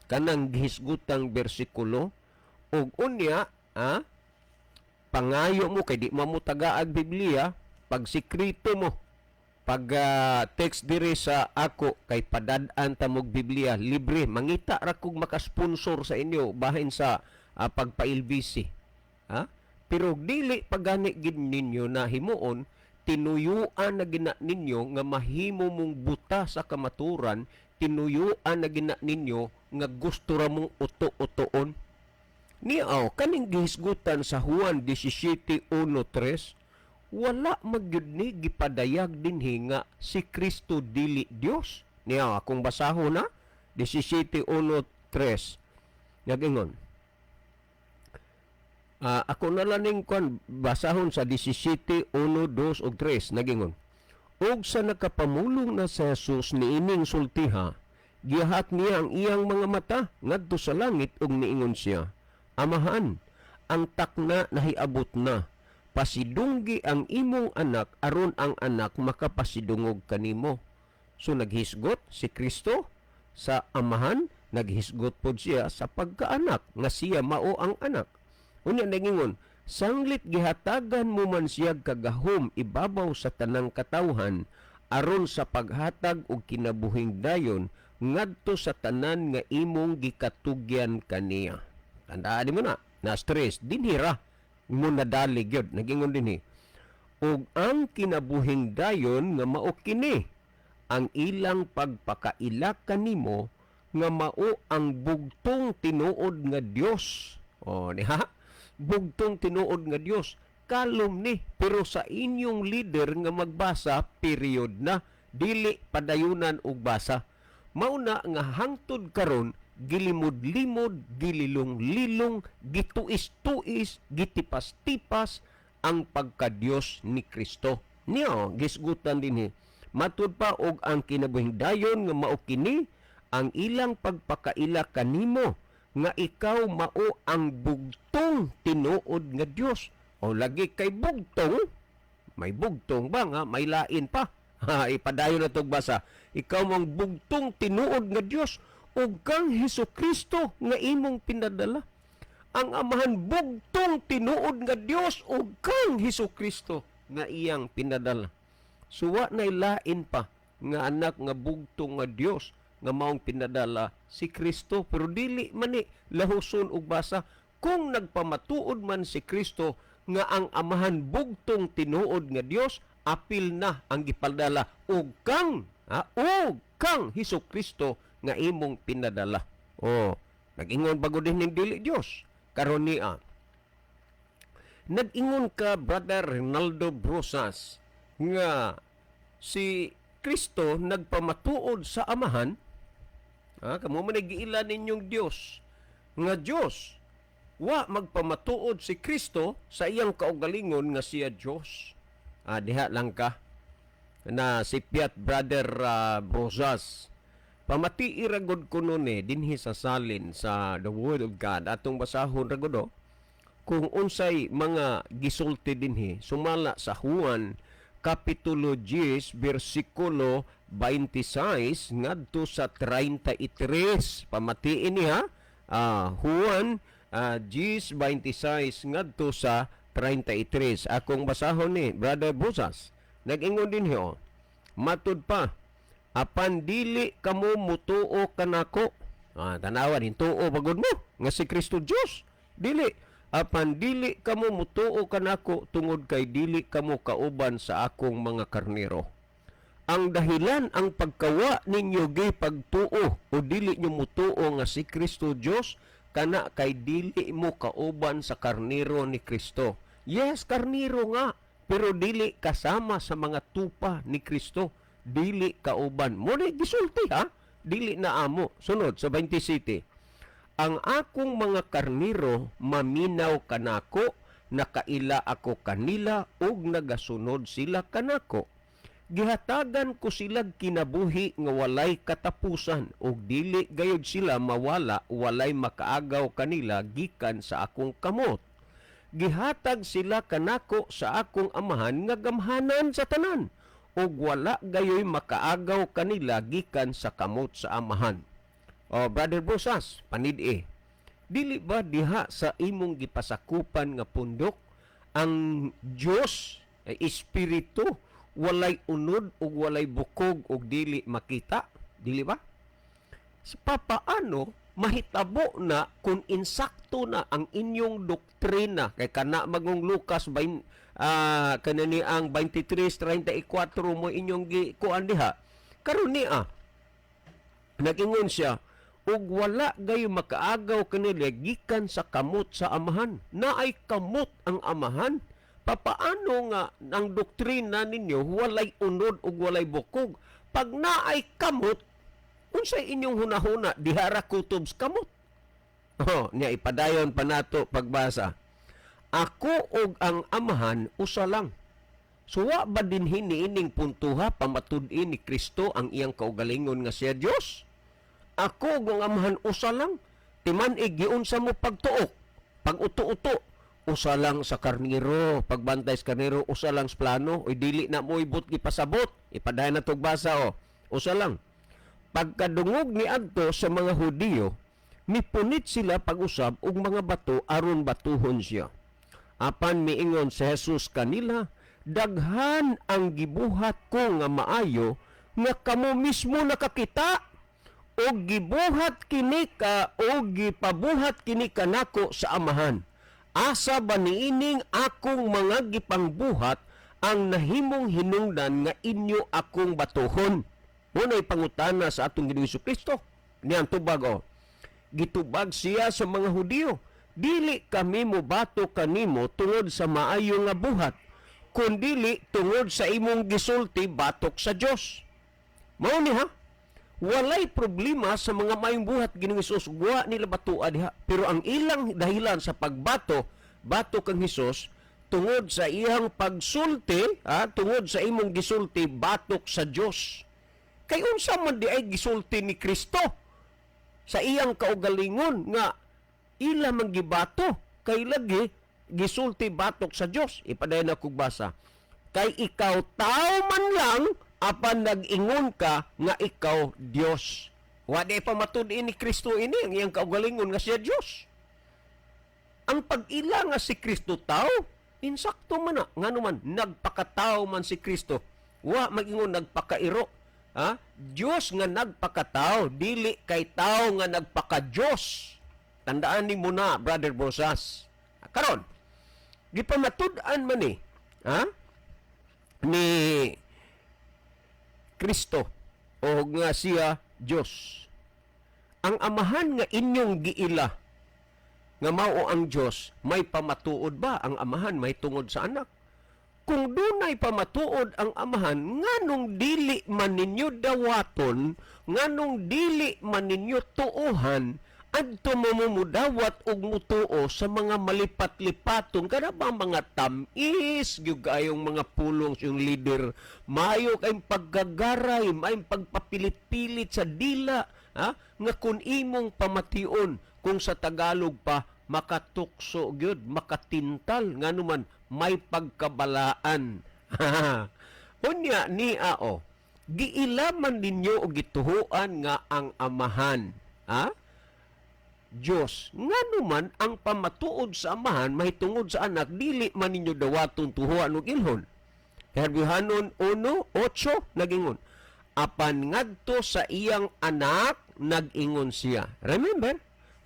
kanang gihisgutang bersikulo ug unya, ha, pangayo mo kay di mo tagaag Biblia, pag sikreto mo pag text diri sa ako kay padad-an ta mog Biblia libre. Mangita ra kog makasponsor sa inyo bahin sa pagpa-LBC, ha. Pero dili pagani gid ninyo na himuon, tinuyuan na gina ninyo nga mahimo mong buta sa kamaturan, tinuyuan na gina ninyo nga gusto ra mong uto-utoon. Niaw, kaning gihisgutan sa Juan 17:1-3, wala magyud ni gipadayag dinhi nga si Kristo dili Dios. Niaw, akong basahon na 17:1-3. Nagingon. Ako na lang ning kwan basahon sa 17:1, 2 ug 3, nagingon. Ug sa nakapamulong na si Jesus niining sultiha, gihat niya ang iyang mga mata ngadto sa langit ug niingon siya, "Amahan, ang takna nahiabot na. Pasidunggi ang imong anak aron ang anak makapasidungog kanimo." So naghisgot si Kristo sa Amahan, naghisgot pod siya sa pagkaanak nga siya mao ang anak. Unya nagingon, "Sanglit gihatagan mo man siya kagahom ibabaw sa tanang katawhan aron sa paghatag og kinabuhing dayon ngadto sa tanan nga imong gikatugyan kaniya." Tandaan mo na, na stress dinhi ra mo nadali gyud. Nagingon dinhi, "Ug ang kinabuhing dayon nga mao kini ang ilang pagpakaila kanimo nga mao ang bugtong tinuod nga Dios." O ni ha, bugtong tinuod nga Dios. Kalom ni, pero sa inyong leader nga magbasa, period na, dili padayunan og basa. Mao na nga hangtod karon gilimod-limod, gililong-lilong, gituis-tuis, gitipas-tipas ang pagka-Dios ni Kristo. Niyo, gisgutan dinhi. "Matud pa og ang kinabuhing dayon nga mao kini ang ilang pagpakaila kanimo nga ikaw mao ang bugtong tinuod nga Dios." O lagi kay bugtong, may bugtong ba nga may lain pa? Ha, ipadayon na tog basa. "Ikaw mong bugtong tinuod nga Dios ug kang Hesus Kristo nga imong pinadala." Ang Amahan bugtong tinuod nga Dios ug kang Hesus Kristo nga iyang pinadala. Suwa na lain pa nga anak nga bugtong nga Dios nga maong pinadala si Kristo, pero dili man ni lahuson og basa. Kung nagpamatuod man si Kristo nga ang Amahan bugtong tinuod nga Dios, apil na ang gipadala ug kang, ha, ug kang Hesus Kristo nga imong pinadala. Oh, nag-ingon ba gud ning dili Dios? Karon niya nag-ingon ka, Brother Ronaldo Brosas, nga si Kristo nagpamatuod sa Amahan, ha, kamo man giila ninyong Dios nga Dios, wa magpamatuod si Kristo sa iyang kaugalingon nga siya Dios. Ah, diha lang ka na sipyat, Brother Brosas. Pamatii ra gud kuno ni dinhi sa salin sa the Word of God. Atong basahon ra gud, oh, kung unsay mga gisulti dinhi sumala sa Juan kapitulo 10 bersikulo 26 ngadto sa 33. Pamatiin niya, Juan 10:26 ngadto sa 33. Akong basahon ni, Brother Brosas. Nag-ingon dinhi, oh. Matud pa, Apan dili kamo mutuo kanako. Ah, tanawa din, tuo pagod mo nga si Kristo Dios. Dili, apan dili kamo mutuo kanako tungod kay dili kamo kauban sa akong mga karnero. Ang dahilan ang pagkawa ninyo gi pagtuo o dili nyo mutuo nga si Kristo Dios kana kay dili mo kauban sa karnero ni Kristo. Yes, karnero nga, pero dili kasama sa mga tupa ni Kristo. Dili kauban. Mo ni gisulti ha, dili na amo. Sunod sa 27. Ang akong mga karnero maminaw kanako, nakaila ako kanila ug nagasunod sila kanako. Gihatagan ko sila kinabuhi nga walay katapusan ug dili gayud sila mawala, walay makaagaw kanila gikan sa akong kamot. Gihatag sila kanako sa akong Amahan nga gamhanan sa tanan ug wala gayoy makaagaw kanila gikan sa kamot sa Amahan. O Brother Bosas, panid-e. Dili ba diha sa imong gipasakupan nga pundok ang Dios ay espiritu, walay unod ug walay bukog ug dili makita? Dili ba? Sa papaano mahitabo na kung insakto na ang inyong doktrina kay kana magong Lucas 20, kanani ang 23:34 mo inyong gikuan diha karon niya? Nagingon siya, ug wala gayo makaagaw kanila gikan sa kamot sa Amahan. Naay kamot ang Amahan. Papaano nga ang doktrina ninyo walay unod ug walay bukog? Pag naay kamot, unsay inyong hunahuna dihara kutob sa kamot? Oh, niya ipadayon pa nato pagbasa. Ako ug ang Amahan usa lang. Suwa ba din hiniining puntuha pamatud-in ni Kristo ang iyang kaugalingon nga siya Dios? Ako ug ang Amahan usa lang. Timan-ig giunsa mo pagtuok, pag-uto-uto, usa lang sa karniro, pagbantay sa karniro, usa lang sa plano, oy dili na mo ibot gipasabot. Ipadayon na tog basa o. Usa lang. Pagkadungog ni adto sa mga Hudiyo, mipunit sila pag-usab og mga bato aron batuhon siya. Apan miingon si Jesus kanila, "Daghan ang gibuhat ko nga maayo nga kamo mismo nakakita og gibuhat kini ka o gipabuhat kini kanako sa Amahan. Asa ba niining akong mga gipangbuhat ang nahimong hinungdan nga inyo akong batuhon?" Unay pangutana sa atong Ginoong Kristo. Niyang tubag o. Gitubag siya sa mga Hudiyo, "Dili kami mobato kanimo tungod sa maayo nga buhat, kundili tungod sa imong gisulti batok sa Dios." Mao ni ha. Walay problema sa mga maayong buhat Ginoong Hesus, wa nila batua diha. Pero ang ilang dahilan sa pagbato, bato kang Hesus tungod sa iyang pagsulti, ha, tungod sa imong gisulti batok sa Dios. Kay unsa man di ay gisulti ni Kristo sa iyang kaugalingon nga ila man gibato kay lagi gisulti batok sa Dios? Ipadayon ako basa. Kay ikaw tao man lang, apan nag-ingon ka nga ikaw Dios. Wa di pa matud-in ni Kristo ini ang iyang kaugalingon nga siya Dios. Ang pag-ila nga si Kristo tao, insakto man na. Ngano man nagpakatao man si Kristo. Wa mag-ingon nagpakairo. Ha? Dios nga nagpakatao, dili kay tao nga nagpaka-Dios. Tandaan nimo na, Brother Bosas. Karon, gipamatud-an man ni, ha? Ni Kristo o nga siya Dios. Ang Amahan nga inyong giila nga mao ang Dios, may pamatuod ba ang Amahan may tungod sa Anak? Kung dunay pamatuod ang Amahan, nganong dili man ninyo dawaton, nganong dili man ninyo tuohan, adto mo mudawat og mutuo sa mga malipat-lipaton kada ba mga tamis gyud kayong mga pulong sa iyong leader, maayo kayong paggagaray, maayong pagpapilit-pilit sa dila, ha, nga kun imong pamation, kung sa Tagalog pa, makatukso gyud, makatintal, ngano man may pagkabalaan. Unya ni ao, giilaman ninyo og gituhuan nga ang Amahan, ha, Diyos. Ngano man ang pamatuod sa Amahan mahitungod sa Anak dili man ninyo dawaton, tuhuan ug ilhon? Herbyohanon 1:8 nagingon, Apan ngadto sa iyang anak, nag-ingon siya. Remember,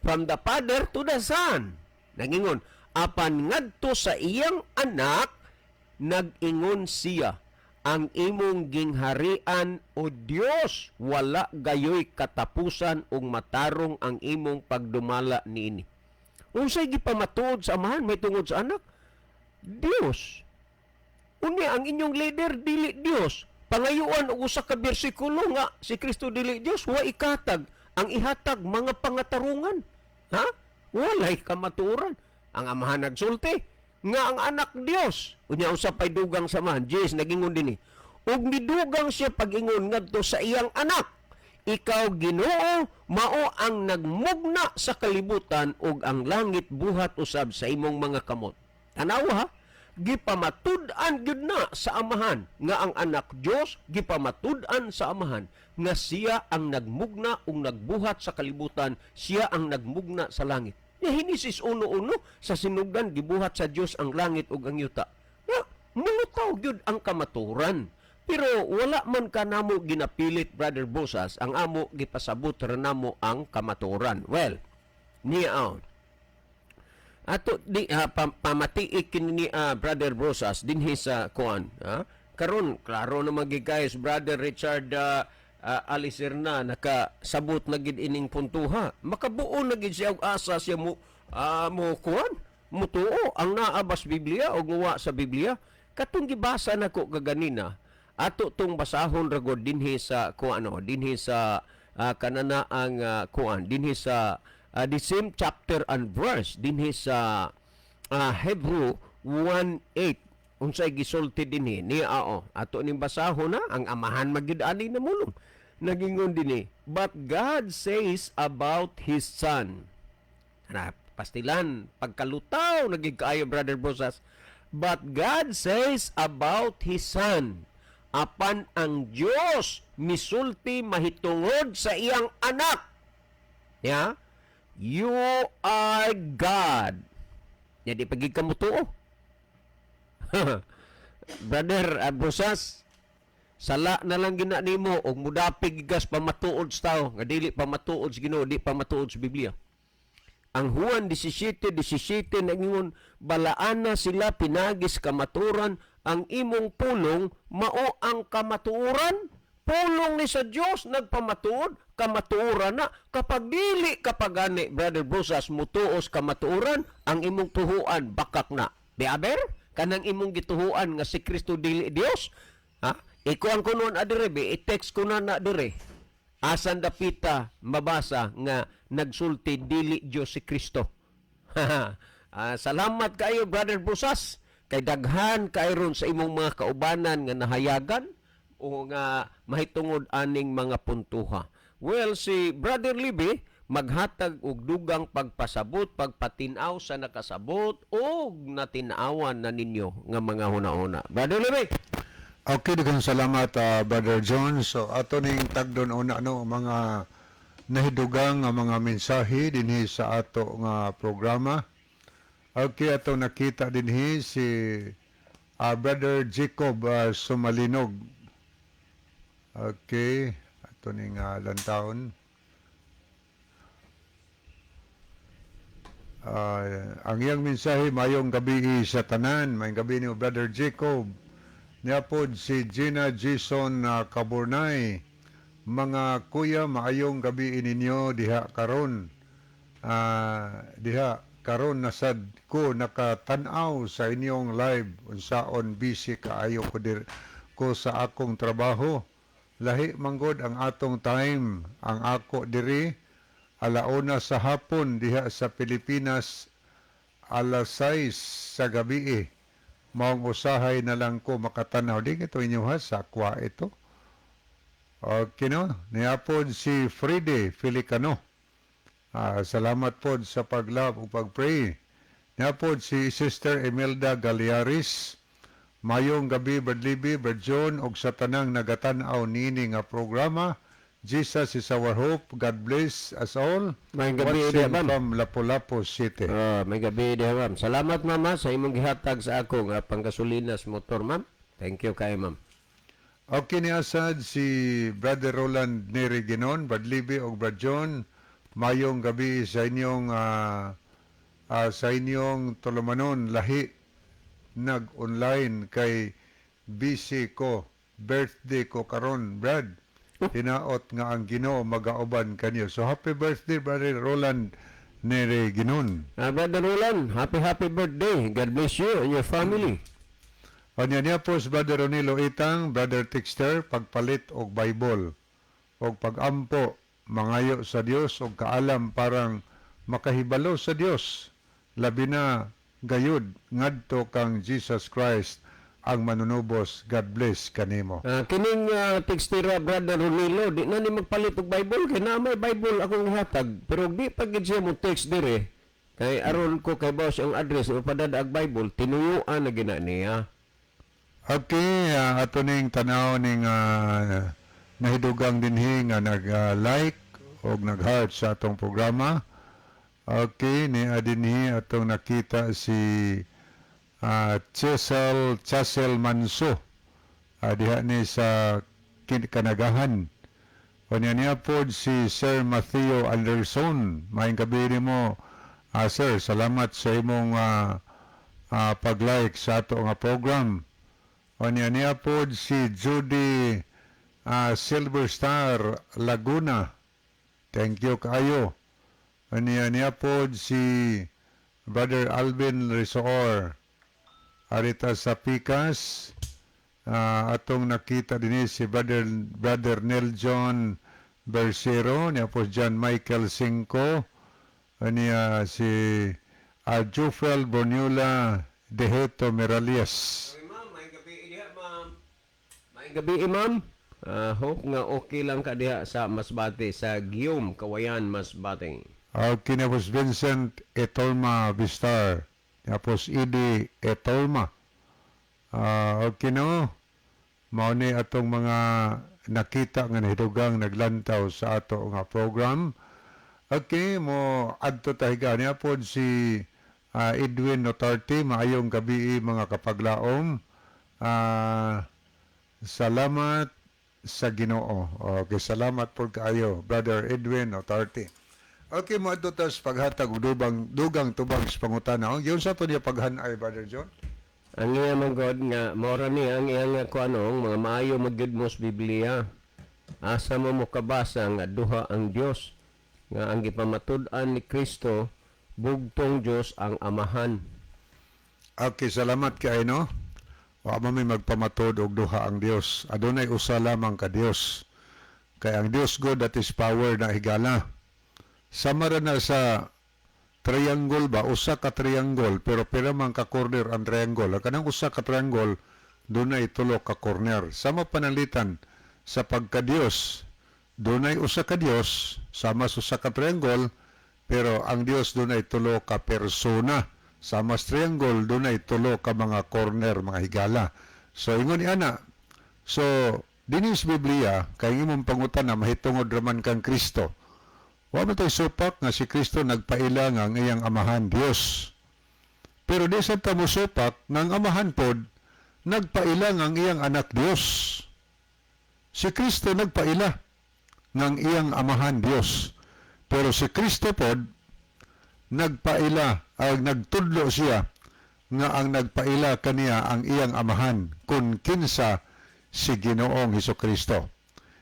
from the Father to the Son. Nag-ingon, apan ngadto sa iyang anak, nag-ingon siya, "Ang imong gingharian, O Dios, wala gayoy katapusan ug matarong ang imong pagdumala niini." Unsay gipamatuod sa Amahan may tungod sa anak? Dios. Unya ang inyong leader dili Dios. Pangayuan og usa ka bersikulo nga si Kristo dili Dios, wa ikatag. Ang ihatag, mga pangatarungan. Ha? Walay kamatuoran. Ang Amahan nagsulti nga ang anak Dios. Unya usa pay dugang sa Amahan. Jesus nagingon dinhi. Ug midugang siya pag-ingon ngadto sa iyang anak, "Ikaw, Ginoo, mao ang nagmugna sa kalibutan ug ang langit buhat usab sa imong mga kamot." Tanawa ha, gipamatud-an gyud na sa Amahan nga ang anak Dios, gipamatud-an sa Amahan nga siya ang nagmugna ug nagbuhat sa kalibutan, siya ang nagmugna sa langit. Ya Henesis 1:1, sa sinugdan gibuhat sa Dios ang langit ug ang yuta. Ya, mulutaw gyud ang kamaturan. Pero wala man kanamo ginapilit, Brother Bosas, ang amo gipasabot ra namo ang kamaturan. Well, niya on. Ato di pamatiik kini ni Brother Brosas dinhi sa kuan, ha? Karon klaro na gyud guys, Brother Richard Aliserna nakasabot na gid ining puntuha. Makabuo na gid siya og asa siya mo kuan, mutuo ang naa bas Biblia o nguwa sa Biblia. Katong gibasa nako kaganina, ato tong basahon ra gud dinhi sa kuan, no, dinhi sa kanana ang kuan dinhi sa the same chapter and verse dinhi sa Hebrew 1:8. Unsay gisulti dinhi ni ao ato ning basahon na ang Amahan magyud ani namulong. Nagingon dinhi, "But God says about His Son." Na pastilan pagkalutaw naging kaayo, Brother Brosas. "But God says about His Son." Apan ang Dios misulti mahitungod sa iyang anak. Ya? "You are God." Ya di pagig ka mutuo. Brother Brosas, sala na lang gina nimo og mudapig gigas pamatuod sa tao nga dili pamatuod sa Ginoo, di pamatuod sa Biblia. Ang Juan 17:17 nagingon, "Balaana sila pinagis kamaturan, ang imong pulong mao ang kamatuoran." Pulong ni sa Dios nagpamatuod, kamatuoran na. Kapag dili kapagani, Brother Brosas, mutuos kamatuoran, ang imong tuhuan bakak na. Di aber? Kanang imong gituhuan nga si Kristo dili Dios. Ha? Ikuan ko noon adire, be, i-text ko na na dire. Asan dapita mabasa nga nagsulti dili Dios si Kristo? Salamat kayo, Brother Brosas, kay daghan kay ron sa imong mga kaubanan nga nahayagan o nga mahitungod aning mga puntuha. Well, si Brother Libby maghatag og dugang pagpasabot, pagpatinaw sa nakasabot og natinawan na ninyo nga mga huna-huna. Brother Libby. Okay, daghang salamat, Brother John. So ato ning tagdon una, no, mga nahidugang nga mga mensahe dinhi sa ato nga programa. Okay, ato nakita dinhi si Brother Jacob Sumalinog. Okay, ato ning lantawon. Ang iyang mensahe, "Mayong gabi sa tanan," mayong gabi ni Brother Jacob. Niapod si Gina Jason Caburnay. "Mga kuya, maayong gabi ninyo diha karon. Diha karon nasad ko nakatan-aw sa inyong live, unsaon busy kaayo ko dir ko sa akong trabaho. Lahi manggod ang atong time. Ang ako diri alauna sa hapon, diha sa Pilipinas alas 6 sa gabi. Maong usahay na lang ko makatanaw." Di ito inyo ha, sa akwa ito. Okay, no? Niapod si Fride Filicano. "Salamat po sa pag-love ug pag-pray." Niapod si Sister Imelda Galiaris. "Mayong gabi, Brad Libby, Brad John, ug sa tanang nagatan-aw niini nga programa. Jesus is our hope. God bless us all." Mayong gabi, Watching ma'am. from Lapu-Lapu City. May gabi diha, ma'am. Salamat, mama, sa imong gihatag sa ako nga panggasolina sa motor, ma'am. Thank you kay ma'am. Okay ni asad si Brother Roland Neri Ginon, Brad Libby o Brad John, mayong gabi sa inyong tulumanon, lahi nag-online kay busy ko, birthday ko karon, Brad. Hinaot nga ang Ginoo magauban kanyo. So happy birthday, Brother Roland Neri Ginon. Brother Roland, happy happy birthday. God bless you and your family. Unya niya po si Brother Ronilo Itang, Brother Tixter, pagpalit og Bible og pagampo, mangayo sa Dios og kaalam parang makahibalo sa Dios. Labi na gayud ngadto kang Jesus Christ ang manunubos. God bless kanimo. Kining textira, Brother Ronilo, di na ni magpalit og Bible kay na may Bible akong hatag. Pero di pa gid siya mo text dire. Kay aron ko kay boss ang address o padada ag Bible, tinuyuan na gina niya. Okay, ato ning tanaw ning nahidugang dinhi nga nag-like og nag-heart sa atong programa. Okay, ni dinhi atong nakita si Chesel Chasel Manso. Diha ni sa Kanagahan. Unya niya pod si Sir Matthew Anderson. Maayong gabi nimo, sir. Salamat sa imong pag-like sa ato nga program. Unya niya pod si Judy Silver Star Laguna. Thank you kaayo. Unya niya pod si Brother Alvin Risoor. Arita sa Pikas. Atong nakita din si Brother Neil John Bersero, niya po John Michael Cinco, niya si Jufel Bonula Deheto Meralias. Ma'am, may gabi diha, ma'am. May gabi, ma'am. Hope nga okay lang ka diha sa Masbate, sa Guillaume, Kawayan, Masbate. Okay na po si Vincent Etolma Vistar. Tapos Idi Etolma. Okay no? Mao ni atong mga nakita nga nahidugang naglantaw sa ato nga program. Okay, mo adto ta higa niya pod si Edwin Notarte, maayong gabi mga kapaglaom. Salamat sa Ginoo. Okay, salamat pod kaayo, Brother Edwin Notarte. Okay, mo adto ta sa paghatag og dugang tubag sa pangutana. Ang giunsa to niya paghanay, Brother John? Ang iya man God nga mora ni ang iyang nga kuanong mga maayo magyud mo sa Biblia. Asa mo mokabasa nga duha ang Dios nga ang gipamatud-an ni Kristo bugtong Dios ang Amahan? Okay, salamat kay no. Wa man may magpamatod og duha ang Dios. Adunay usa lamang ka Dios. Kay ang Dios God, that is power na, higala. Sama ra na sa triangle ba, usa ka triangle, pero pila man ka corner ang triangle? Ang kanang usa ka triangle, dunay tulo ka corner. Sama pananglitan sa pagka-Dios, dunay usa ka Dios, sama sa usa ka triangle, pero ang Dios dunay tulo ka persona. Sama sa triangle, dunay tulo ka mga corner, mga higala. So ingon ni ana. So dinhi sa Biblia, kay imong pangutana mahitungod raman kang Kristo. Wa man tay supak nga si Kristo nagpaila nga ang iyang amahan Dios. Pero di sa ta mosupak nga ang amahan pod nagpaila nga ang iyang anak Dios. Si Kristo nagpaila nga ang iyang amahan Dios. Pero si Kristo pod nagpaila ag nagtudlo siya nga ang nagpaila kaniya ang iyang amahan kung kinsa si Ginoong Hesus Kristo.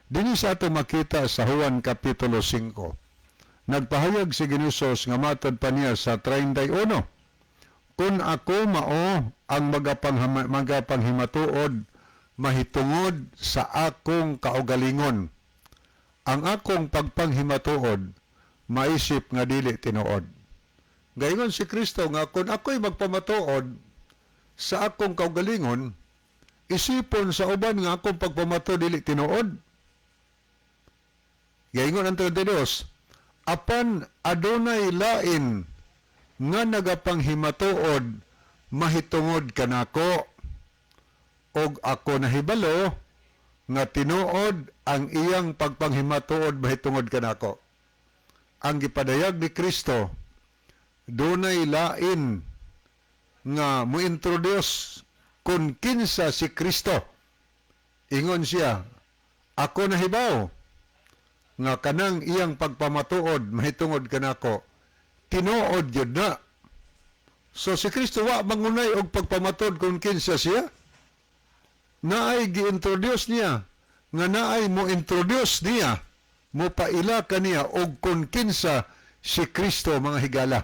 Dinhi sa ato makita sa Juan Kapitulo 5. Nagpahayag si Ginoong nga matod pa niya sa 31. "Kung ako mao ang magapanghimatuod mahitungod sa akong kaugalingon, ang akong pagpanghimatuod maisip nga dili tinuod." Gaingon si Kristo nga kung ako'y magpamatuod sa akong kaugalingon, isipon sa uban nga akong pagpamatuod dili tinuod. Gaingon ang 32, "Apan adunay lain nga nagapanghimatuod mahitungod kanako og ako nahibalo nga tinuod ang iyang pagpanghimatuod mahitungod kanako." Ang gipadayag ni Kristo, dunay lain nga mo-introduce kung kinsa si Kristo. Ingon siya, "Ako nahibaw nga kanang iyang pagpamatuod mahitungod kanako tinuod gyud na." So si Kristo wa mangunay og pagpamatuod kung kinsa siya. Naay gi-introduce niya nga naay mo introduce niya, mo paila kaniya og kung kinsa si Kristo, mga higala.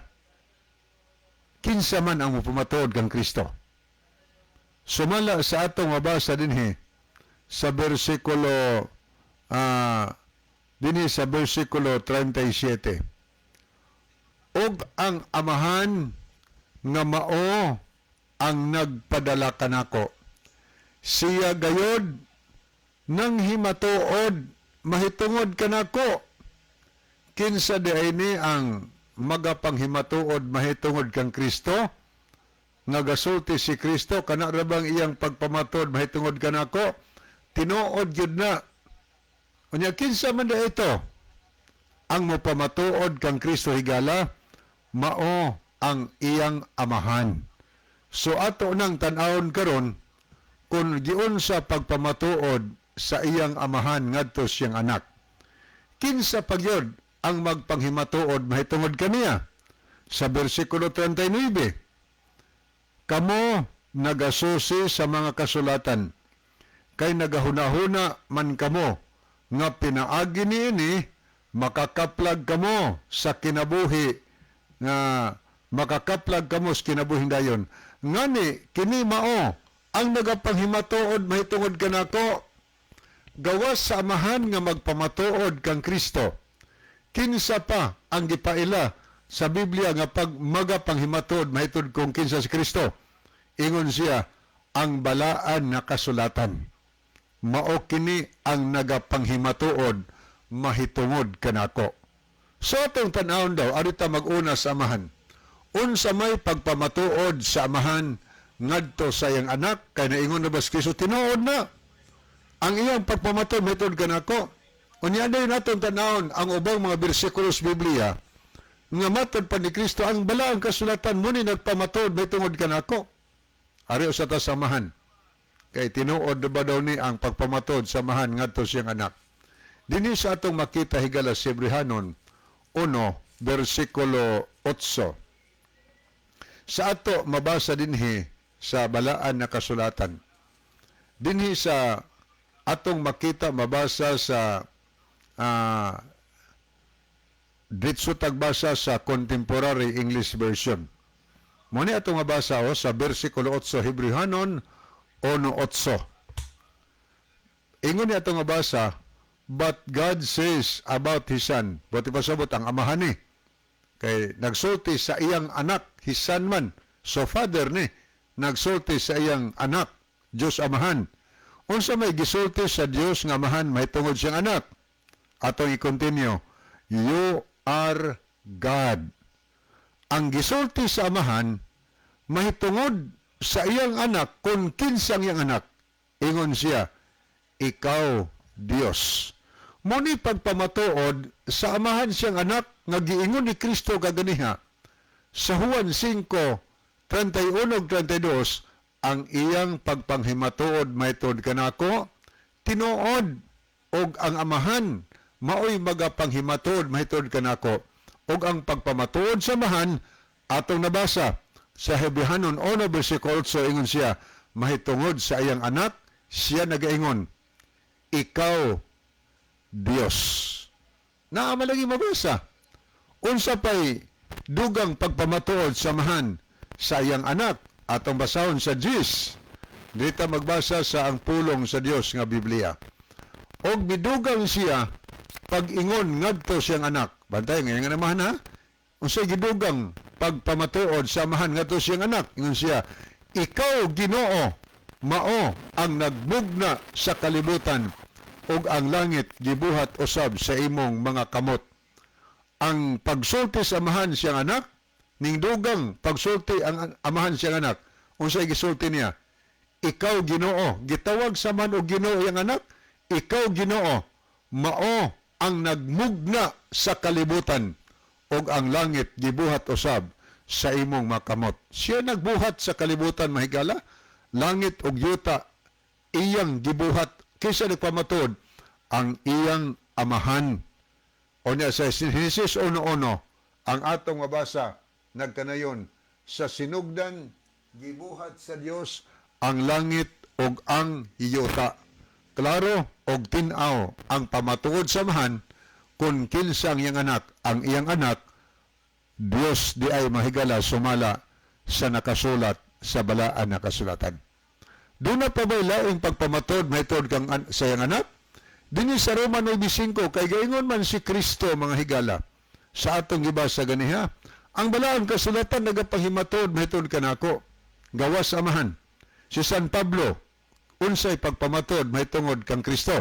Kinsa man ang mopamatuod kang Kristo? Sumala sa atong mabasa dinhi sa bersikulo dinhi sa bersikulo 37. "Og ang Amahan nga mao ang nagpadala kanako, siya gayod nang himatuod mahitungod kanako." Kinsa diay ni ang magapanghimatuod mahitungod kang Kristo? Nga gasulti si Kristo, "Kana ra bang iyang pagpamatuod mahitungod kanako tinuod gyud na?" Unya kinsa man da ito ang mopamatuod kang Kristo, higala? Mao ang iyang Amahan. So ato nang tan-awon karon kung giunsa pagpamatuod sa iyang Amahan ngadto siyang anak. Kinsa pagyod ang magpanghimatuod mahitungod kaniya? Sa bersikulo 39, "Kamo nagasusi sa mga kasulatan, kay nagahunahuna man kamo nga pinaagi niini makakaplag kamo sa kinabuhi nga makakaplag kamo sa kinabuhing dayon. Ngani kini mao ang nagapanghimatuod mahitungod kanako." Gawas sa Amahan nga magpamatuod kang Kristo, kinsa pa ang gipaila sa Biblia nga pag magapanghimatod mahitungod kung kinsa si Kristo? Ingon siya, ang balaan nga kasulatan. Mao kini ang nagapanghimatuod mahitungod kanako. So atong tan-awon daw, arita mag-una sa Amahan. Unsa may pagpamatuod sa Amahan ngadto sa iyang anak? Kay naingon na ba si Kristo, tinuod na ang iyang pagpamatuod mahitungod kanako? Unya dayon natong tan-awon ang ubang mga bersikulo sa Biblia nga matod pa ni Kristo, ang balaang kasulatan mo ni nagpamatuod mahitungod kanako. Ari usa ta sa Amahan. Kay tinuod na ba daw ni ang pagpamatuod sa Amahan ngadto siyang anak? Dinhi sa atong makita, higala, sa Hebrehanon 1 bersikulo 8. Sa ato mabasa dinhi sa balaan na kasulatan. Dinhi sa atong makita mabasa sa ditso tagbasa sa Contemporary English Version. Mo ni atong mabasa o sa bersikulo 8, Hebrehanon 1:8. Ingon ni atong mabasa, "But God says about His Son," buot ipasabot ang Amahan ni. Kay nagsulti sa iyang anak, His Son man. So Father ni, nagsulti sa iyang anak, Diyos Amahan. Unsa may gisulti sa Dios nga Amahan mahitungod siyang anak? Atong i-continue. "You are God." Ang gisulti sa Amahan mahitungod sa iyang anak, kung kinsang iyang anak. Ingon siya, "Ikaw Dios." Mo ni pagpamatuod sa Amahan siyang anak nga giingon ni Kristo kaganiha sa Juan 5:31 ug 32, ang iyang pagpanghimatuod mahitungod kanako tinuod, ug ang Amahan maoy magapanghimatod mahitungod kanako. Ug ang pagpamatuod sa Amahan, atong nabasa sa Hebrehanon 1 bersikulo 8, ingon siya, mahitungod sa iyang anak, siya nagaingon, "Ikaw Dios." Naa man lagi mabasa. Unsa pay dugang pagpamatuod sa Amahan sa iyang anak? Atong basahon sa Diyos. Dita magbasa sa ang pulong sa Dios nga Biblia. Og midugang siya pag-ingon ngadto siyang anak. Bantay ngayon nga naman ha. Unsay gidugang pagpamatuod sa Amahan ngadto siyang anak? Ingon siya, "Ikaw Ginoo mao ang nagmugna sa kalibutan ug ang langit gibuhat usab sa imong mga kamot." Ang pagsulti sa Amahan siyang anak, ning dugang pagsulti ang Amahan siyang anak. Unsay gisulti niya? "Ikaw Ginoo," gitawag sa man og Ginoo yang anak, "Ikaw Ginoo mao ang nagmugna sa kalibutan ug ang langit gibuhat usab sa imong makamot. Siya nagbuhat sa kalibutan, mahigala, langit ug yuta iyang gibuhat. Kinsa nagpamatuod? Ang iyang amahan. O niya sa Genesis 1:1, ang atong mabasa, nagkanayon, sa sinugdan, gibuhat sa Dios ang langit ug ang yuta. Klaro og tin-aw ang pamatuod sa amahan kung kinsa ang iyang anak. Ang iyang anak, Dios di ay, mahigala, sumala sa nakasulat sa balaan na kasulatan. Duna pa ba'y laing pagpamatod mahitungod kang sa iyang anak? Dinhi sa Roma 9:5, kay gaingon man si Kristo, mga higala, sa atong gibasa ganiha, ang balaan kasulatan nagapahimatod mahitungod kanako, gawas amahan. Si San Pablo, unsay pagpamatod mahitungod kang Kristo?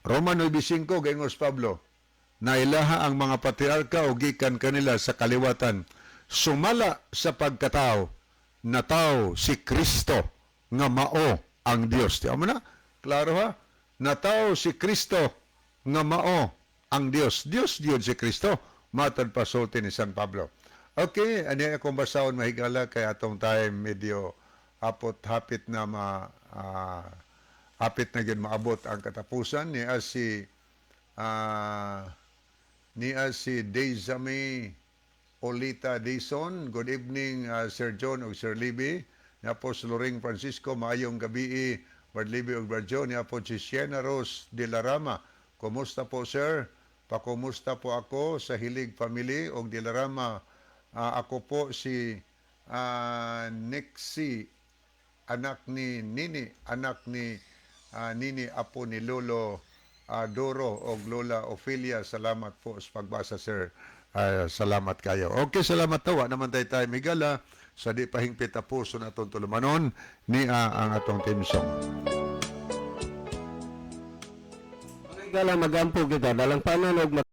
Roma 9:5, gaingon si Pablo, nailaha ang mga patriarka o gikan kanila sa kaliwatan. Sumala sa pagkatao, nataw si Kristo nga mao ang Dios. Di mo na? Klaro ha? Nataw si Kristo nga mao ang Dios. Dios diyon si Kristo. Matod pa sulti ni San Pablo. Okay, ani akong basahon, mahigala, kay atong time medyo hapot hapit na ma hapit na gyud maabot ang katapusan. Niya si Deizame Olita Dison. Good evening, Sir John ug Sir Libby. Niya po si Loring Francisco, maayong gabi, Brad Libby ug Brad John. Niya po si Siena Rose de la Rama. Kumusta po, sir? Pakumusta po ako sa Hilig family ug de la Rama. Ako po si Nixie, anak ni Nini, anak ni Nini, apo ni Lolo Doro og Lola Ophelia. Salamat po sa pagbasa, sir. Salamat kayo. Okay, salamat tawa naman tayo tayo migala sa di pahingpit na puso na atong tulumanon ni ang atong theme song. Mga higala, magampo kita dalang panon og